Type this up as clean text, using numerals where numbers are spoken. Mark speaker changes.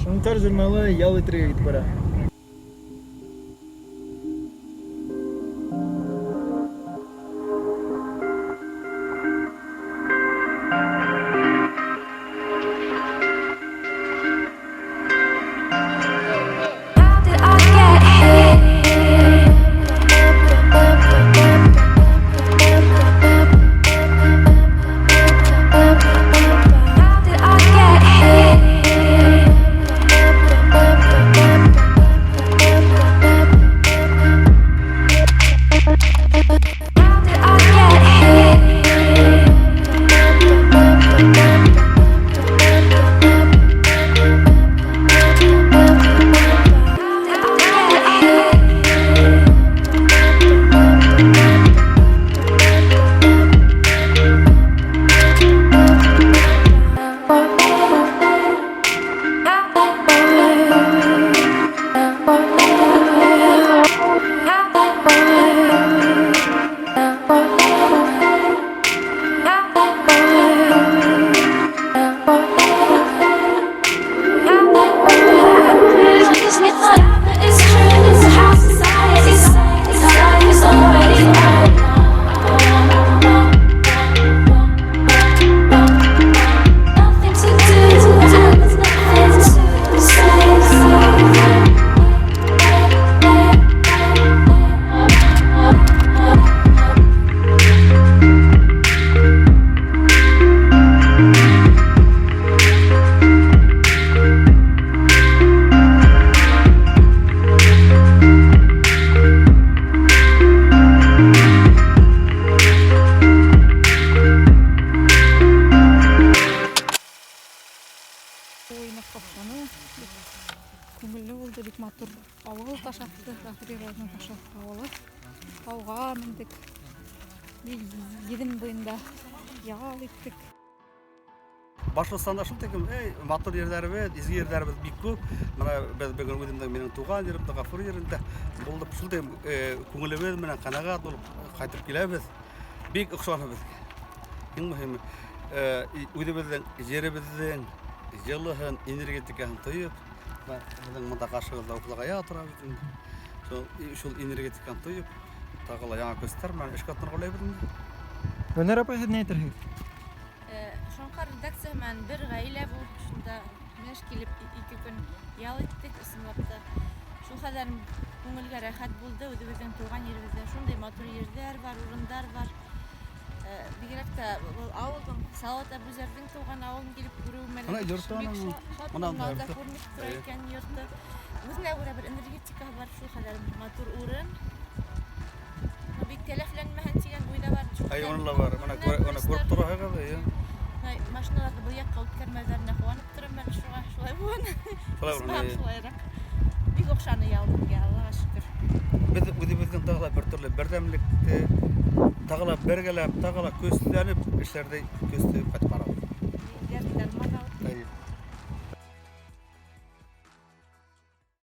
Speaker 1: Шоңҡар журналы ял итергә китеп бара.
Speaker 2: How did I get here? How did I get here? How did I get here? How did I get here? It's true, it's how society says life is already over. Nothing to do, and there's nothing to say.
Speaker 3: Ой, ныҡ оҡшаны. Бик күңелле булды, бик матур ауыл Ташаҡты, Ғафури районының Ташаҡты ауылы. Тауға мендек. Еҙен буйында ял иттек.
Speaker 4: Башҡортостанда шул тиклем эй, матур ерҙәребеҙ, изге ерҙәребеҙ бик күп. Бына беҙ бөгөн үҙемдең минең тыуған еремдә, Ғафури ерендә булдыҡ. Шул тиклем күңелебеҙ менән ҡәнәғәт булып ҡайтып киләбеҙ. Бик оҡшаны беҙгә. Иң мөһиме үҙебеҙҙең еребеҙҙең йылыһын, энергетикаһын тойоп, бына беҙҙең бында ҡаршыбыҙҙа Уҡлағая тора бит инде. Шул энергетиканы тойоп, тағы ла яңы көстәр менән эшкә тотонорға уйлайбыҙ инде.
Speaker 1: Гөлнар апай, һеҙ ни әйтерһегеҙ?
Speaker 5: Шоңҡар редакцияһы менән бер ғаилә булып шунда мәш килеп 2 көн ял иттек. Ысынлап та шул хәҙәр күңелгә рәхәт булды. Үҙебеҙҙең тыуған еребеҙҙә шундай матур ерҙәр бар, урындар бар. Бигерәк тә был ауылдың Салауат Әбүзәрҙең тыуған ауылын килеп күреү менән
Speaker 4: Бына йорто
Speaker 5: бик
Speaker 4: аның,
Speaker 5: шат
Speaker 4: бына
Speaker 5: булдым. Алда
Speaker 4: йорто.
Speaker 5: күренеп тора
Speaker 4: Эйе.
Speaker 5: икән йорто. Үҙенә күрә бер энергетикаһы бар, шул хәҙәр матур урын. Бик тәләфләнмәһен тигән уйҙа бар. Шул
Speaker 4: Ай,
Speaker 5: хәҙәр
Speaker 4: уны ла бар. Бына уны күреп тораһығыҙ, эйе.
Speaker 5: Машиналарҙы был яҡҡа үткәрмәүҙәренә ҡыуанып торам әле, шуға шулай булған.
Speaker 4: Шулай булған,
Speaker 5: Исмаһам
Speaker 4: эйе.
Speaker 5: шулайыраҡ. Бик оҡшаны ял беҙгә, Аллаға шөкөр.
Speaker 4: Беҙ үҙебеҙҙең тағы ла бер төрлө берҙәмлекте, тағы ла бергәләп, тағы ла көсләнеп эшләрҙе көсләп ҡайтып барабыҙ.
Speaker 5: Дәрт-дәрман алып.
Speaker 4: Эйе.